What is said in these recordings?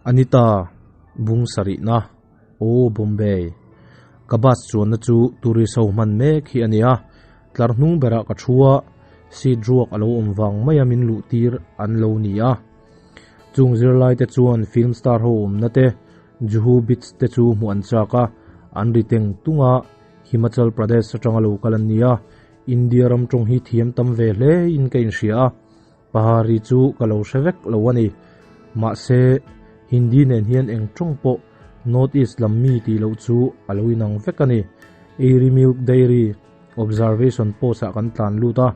Anita, Bung sarihna, Aw Bombay. Ka bus chuanna chu tourist ho hman mek hi a nia. Tlar hnung berah ka thu a, seat ruak a lo awm vang maia min luh tir an lo ni a. Chung zirlai te chuan film star ho awmna te, Juhu Beach te chu hmuh an chak a, an ri teng tung a, Himachal Pradesh atanga lo kal an ni a, India ram tawng hi thiam tam ve hle in ka inhria a. Pahari chu ka lo hre vek lo a ni. Mahse, Hindi nen hian eng tawng pawh North East lam mi tih loh chu a lo inang vek a ni. Airy Milk Dairy Observation Post ah kan tlan lut a,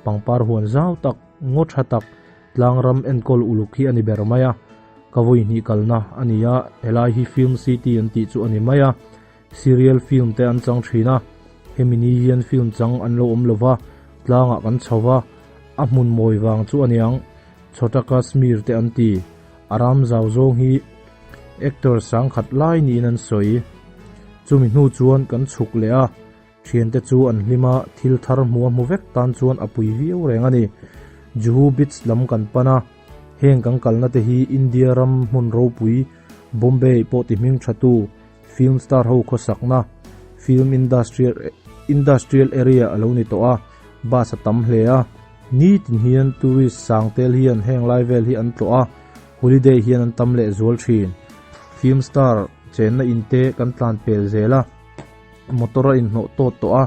pangpar huan zau tak, ngaw tha tak, tlang ram enkawl uluk hi a ni ber mai a. Ka vawi hnih kalna a ni a, helai hi Film City an tih chu a ni mai a. Serial film te an chang thin a, hemi ni hian film chang an lo awm lova, tlangah kan chho va, a hmun mawi vang chu a niang, Chhota Kashmir te an ti, a ram zau zawng hi actor sangkhat lai niin an sawi. Chumi hnu chuan kan chhuk leh a, thiante chu an hlim a, thil thar hmu a hmu vek tan chuan a pui viau reng a ni. Juhu Beach lam kan pan a, heng kan kalna te hi India ram hmun ropui Bombay pawh ti hming tha tu, Film star ho khawsakna film industrial industrial area a lo ni tawh a, bus a tam hle a, nitin hian tourist sang tel hian heng lai vel hi an tlawh a, holiday hian an tam leh zual thin. Film star chenna in te kan tlan pel zel a, motor a inhnawh tawt tawh a,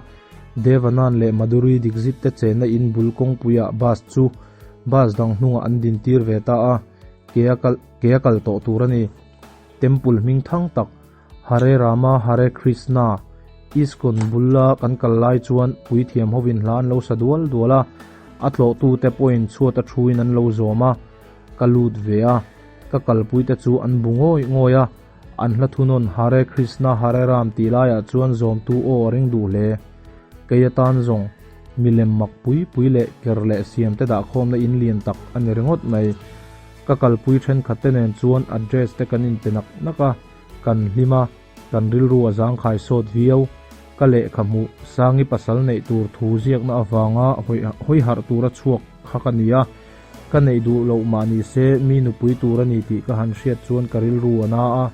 Devanan leh Madhuri Dixit te chenna in bul kawngpuiah bus chu bus dang hnungah an din tir ve ta a, ke a kal ke a kal tawh tur a ni. Temple hming thang tak Hare Rama Hare Krishna ISKCON bula kan kal lai chuan puithiam hovin hla an lo sa dual dual a, a tlawhtute pawhin chhuat a thuin an lo zawm a, ka lut ve a, ka kalpuite chu an bu ngawi ngawi a, an hla thunawn Hare Krishna Hare Ram tih laiah chuan zawmtu aw a ring duh hle. Kei atan zawng milem mak pui pui leh ker leh siamte dahkhawmna in lian tak a ni ringawt mai. Ka kalpui thenkhat te nen chuan address te kan inpe nak nak a, kan hlim a, kan rilru a zangkhai sawt viau. Ka lehkha hmuh Sangi pasal neih tur thu ziakna avanga hawi harh tura chhuak kha ka ni a, ka neih duh loh mah ni se mi nupui tur a ni tih ka han hriat chuan ka rilru a na a,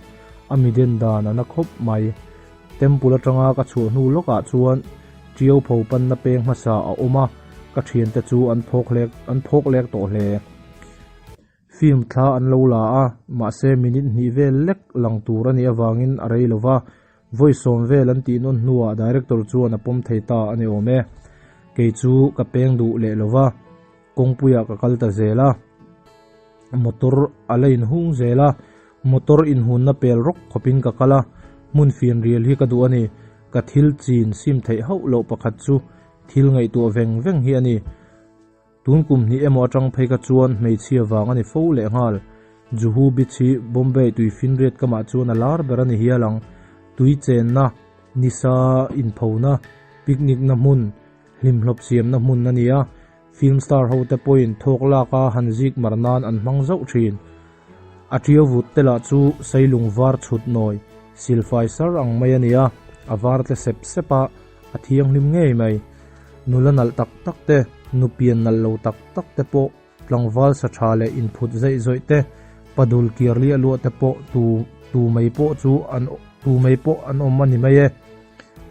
a mi den dan a na khawp mai. Temple atanga ka chhuah hnu lawkah chuan Ṭiau pho panna peng hmasa a awm a, ka ṭhiante chu an phawk lek an phawk lek tawh hle. Film thla an lo la a, mahse minute hnih vel lek lang tur a nih avangin a rei lo va, vawi sawm vel an tih nawn hnuah director chuan a pawm thei ta a ni awm e. Kei chu ka peng duh leh lo va, kawngpuiah ka kal ta zel a. Motor a la inhung zel a, motor inhunna pel rawk khawpin ka kal a, hmun fianrial hi ka duh a ni. Ka thil chin sim theih hauh loh pakhat chu thil ngaihtuah veng veng hi a ni. Tun kum hnih emaw atang phei kha chuan hmeichhia vang a ni fo lehnghal. Juhu Beach hi Bombay tui finriat kamah chuan a lar ber a ni hial ang. Tui chenna, nisa inphona, picnic na hmun, hlimhlawp siamna hmun a ni a. Film star ho te pawhin thawk lak a han zik mar nan an hmang zauh thin. A ṭiau vut te lah chu sailung var chhut nawi, silfai sar ang mai a ni a, a var tle sep sep a, a thianghlim ngei mai. Nula nalh tak tak te, nupian nalh lo tak tak te pawh, tlangval sa tha leh inphut zaih zawih te, padul kiar liah luah te pawh tu tu mai pawh chu an tu mai pawh an awm a ni mai e.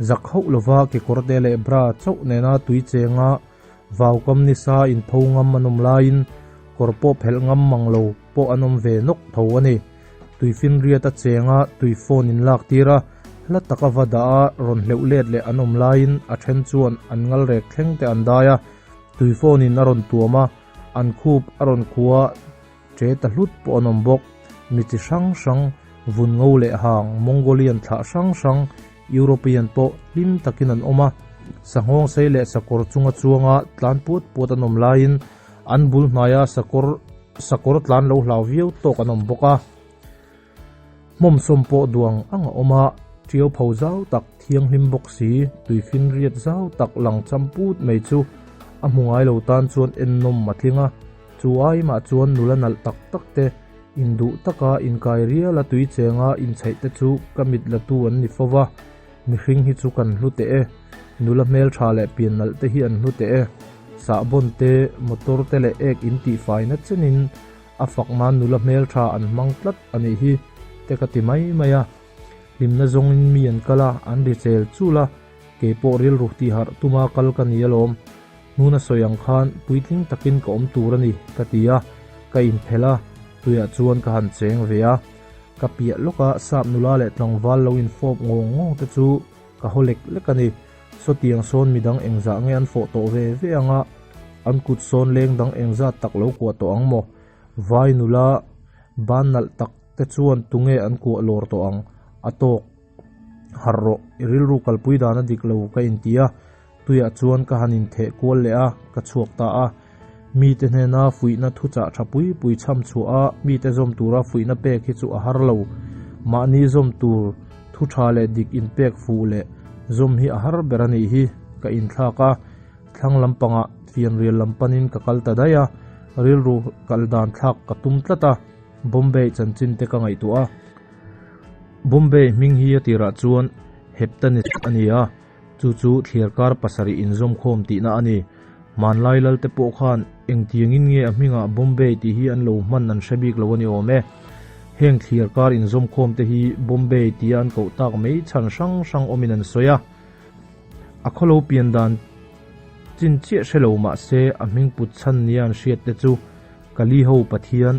Zak hauh lova kekawrte leh bra chauh nena tui chenga Vaukam nisa inpho ngam an awm laiin kawr pawh phelh ngam mang lo pawh an awm ve nawk tho a ni. Tuifinriat a chenga tui phone in lak tir a, hla taka va dah a rawn hleuh let leh an awm laiin a then chuan an ngal rek thleng te an dai a, tui phone in a rawn tuam a, an khup a rawn khua che ta hlut pawh an awm bawk. Mi chi hrang hrang, vun ngo leh hang, Mongolian thlah hrang hrang, European pawh hlim takin an awm a, sanghawng sei leh sakawr chunga chuanga tlan puat puat an awm laiin an bul hnaia sakawr sakawr tlan lo hlau viau tawk an awm bawk a. Hmawmsawm pawh duang ang a awm a, ṭiau pho zau tak, thianghlim bawk si, tuifinriat zau tak lang cham put mai chu a hmu ngai lo tan chuan ennawm a tling a, chu aimah chuan nula nalh tak tak te, Induh taka inkai riala tui chenga inchheih te chu ka mit la tu an ni fo va, mihring hi chu kan hlu teh e. Nula hmeltha leh pian nalh te hi an hlu teh e. Sahbawn te, motor te leh ek in tihfaina chenin A fak nan nula hmeltha an hmang tlat a nih hi te ka ti mai mai a. Hlimna zawngin mi an kal a, an ri chel chul a, kei pawh rilru tihharh tuma kal ka ni alawm. Hnuna sawi ang khan puitling takin ka awm tur a ni ka ti a, ka inphelh a, tuiah chuan ka han cheng ve a. Ka piah lawka sap nula leh tlangval lo infawp ngawng ngawng te chu ka haw lek lek a ni. Sawtiang sawn midang engzah nge an fawh tawh ve ve ang a, an kut sawn leng dang engzat tak lo kuah tawh ang maw? Vai nula ban nalh tak te chuan tunge an kuah lawr tawh ang? A tawk harh rawh, i rilru kalpui dan a dik lo ka inti a, tuiah chuan ka han intheh kual leh a, ka chhuak ta a. Mite hnena fuihna thuchah tha pui pui chham chhuah a, mite zawm tura fuihna pek hi chu a har lo. Mahni zawm tur thu tha leh dik inpek fuh leh zawm hi a har ber a nih hi. Ka inthlak a, thlang lampangah fianrial lam panin ka kal ta daih a, rilru kal dan thlak ka tum tlat a, Bombay chanchin te ka ngaihtuah a. Bombay hming hi a tirah chuan Heptanese a ni a. Chu chu thliarkar pasarih inzawmkhawm tihna a ni. Hmanlai lalte pawh khan engtiangin nge a hmingah Bombay tih hi an lo hman an hre bik lo a ni awm e. Heng thliarkar inzawmkhawm te hi Bombay tia an koh tak mai chhan hrang hrang awmin an sawi a. A khawlo pian dan chin chiah hre lo mah se a hming put chhan nia an hriat te chu Kali ho Pathian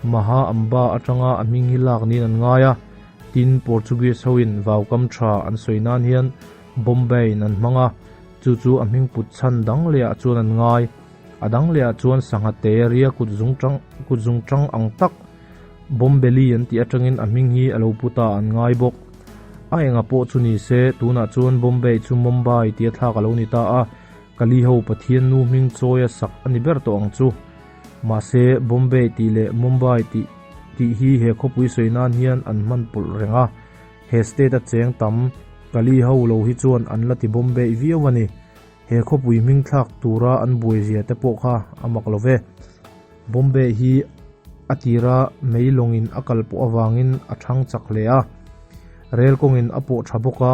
Maha Amba atanga a hming hi lak niin an ngai a, tin Portuguese hoin vaukam tha an sawi nan hian Bombay in an hmang a, chu chu a hming put chhan dang lehah chuan an ngai. A dang lehah chuan sangha te ria kut zung tang kut zung tang ang tak Bombeli an tih atangin a hming hi a lo pu ta an ngai bawk. A enga pawh chu ni se, tunah chuan Bombay chu Mumbai tia thlak a lo ni ta a, Kali ho Pathian nu hming chawia sak a ni ber tawh ang chu. Mahse, Bombay tih leh Mumbai tih tih hi he khawpui sawi nan hian an hman pawlh reng a, he state a cheng tam Kali ho lo hi chuan an la ti Bombay viau a ni. He khawpui hming thlak tura an buai zia te pawh kha a mak lo ve. Bombay hi a tira mei lawngin a kal pawh avangin a thang chak hle a, rel kawngin a pawh tha bawk a,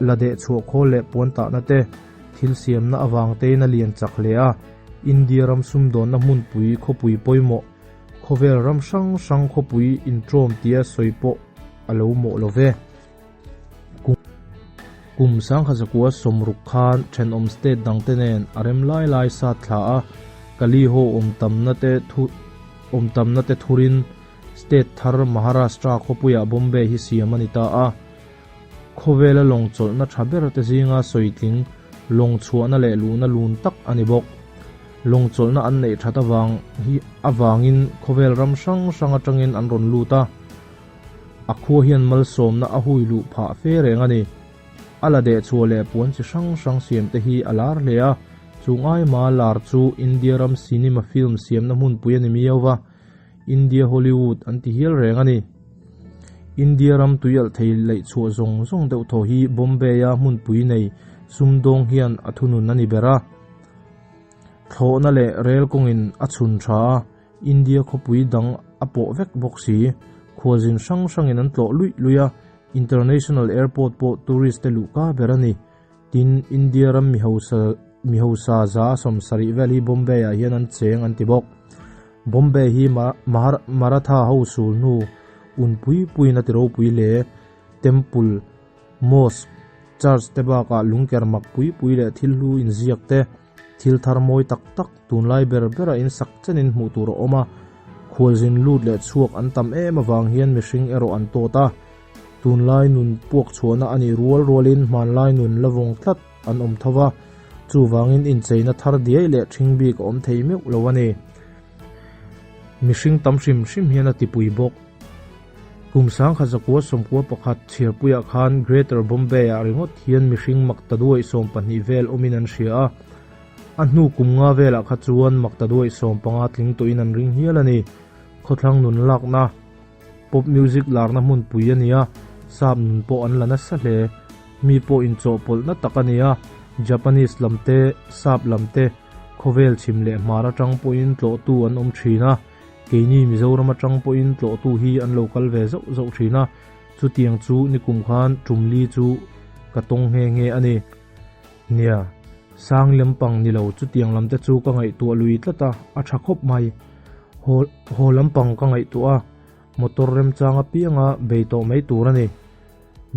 la deh chhuah khawl leh puan tahna te thil siamna avang tein a lian chak hle a. India ram sumdawnna hmunpui khawpui pawimawh, khawvel ram hrang hrang khawpui intrawm tia sawi pawh a lo mawh lo ve. Kum sangkhazakua sawmruk khan thenawm state dangte nen a rem lai lai sat thla a, Kali ho awm tamna te thu awm tamna te thurin state thar Maharashtra khawpuiah Bombay hi siam a ni ta a. Khawvela lawng chawlhna tha ber te zinga sawitling lawng chhuahna leh luhna lun tak a ni bawk. Lawng chawlhna an neih that avang hi avangin khawvel ram hrang hrang atangin an rawn lut a, a khua hian malsawmna a hui luh phah fe reng a ni. A la deh chhuah leh puan chi hrang hrang siam te hi a lar hle a, chung aima lar chu India ram cinema film siamna hmunpui a ni miau va. India Hollywood an ti hial reng a ni. India ram tuialh thei laih chhuah zawng zawng deuh thaw hi Bombay-a hmunpui nei sumdawng hian a thunun a ni ber a. Thlawhna leh rel kawngin a chhun tha a, India khawpui dang a pawh vek bawk si. Khualzin hrang hrangin an tlawh luih luih a, International Airport pawh tourist te luhka ber a ni. Tin, India ram mi mi hausa za 70 vel hi Bombay-ah hian an cheng an ti bawk. Bombay hi Maratha ho sul hnu un pui puiin a ti ropui hle. Temple, Mosque, Church te bakah lungker mak pui pui leh thil hlu inziak te, thil thar mawi tak tak tunlai ber bera insak chenin hmuh tur a awm a. Khualzin lut leh chhuak an tam em avang hian mihring erawh an tawt a. Tunlai nun puak chhuahna a nih rual rualin hmanlai nun la vawng tlat an awm tho va, chuvangin incheina thar diai leh ṭhing bik a awm thei meuh lo a ni. Mihring tam hrim hrim hian a tipui bawk. Kum sangkhat zakua sawmkua pakhat chhiarpuiah khan Greater Bombay-ah ringawt hian mihring maktaduaih 12 vel awmin an hria a, a hnu kum nga velah kha chuan maktaduaih 15 tling tawhin an ring hial a ni. Khawthlang nun lakna. Pop music larna hmunpui a ni a, sap nun pawh an la nasa hle. Mi pawh inchawhpawlhna tak a ni a, Japanese lam te, sap lam te, khawvel chhim leh hmar atang pawhin tlawhtu an awm thin a, keini Mizoram atang pawhin tlawhtu hi an lo kal ve zauh zauh thin a, chutiang chu nikum khan tumli chu ka tawng nghe nghe a ni. Nia, sang lem pang ni lo chutiang lam te chu ka ngaihtuah lui tlat a, a tha khawp mai. Haw haw lampang ka ngaihtuah a, motor remchang apianga bei tawh mai tur a ni.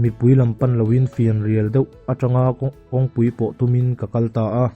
Mipui lam pan loin fianrial deuh atanga kawngpui pawh tumin ka kal ta a.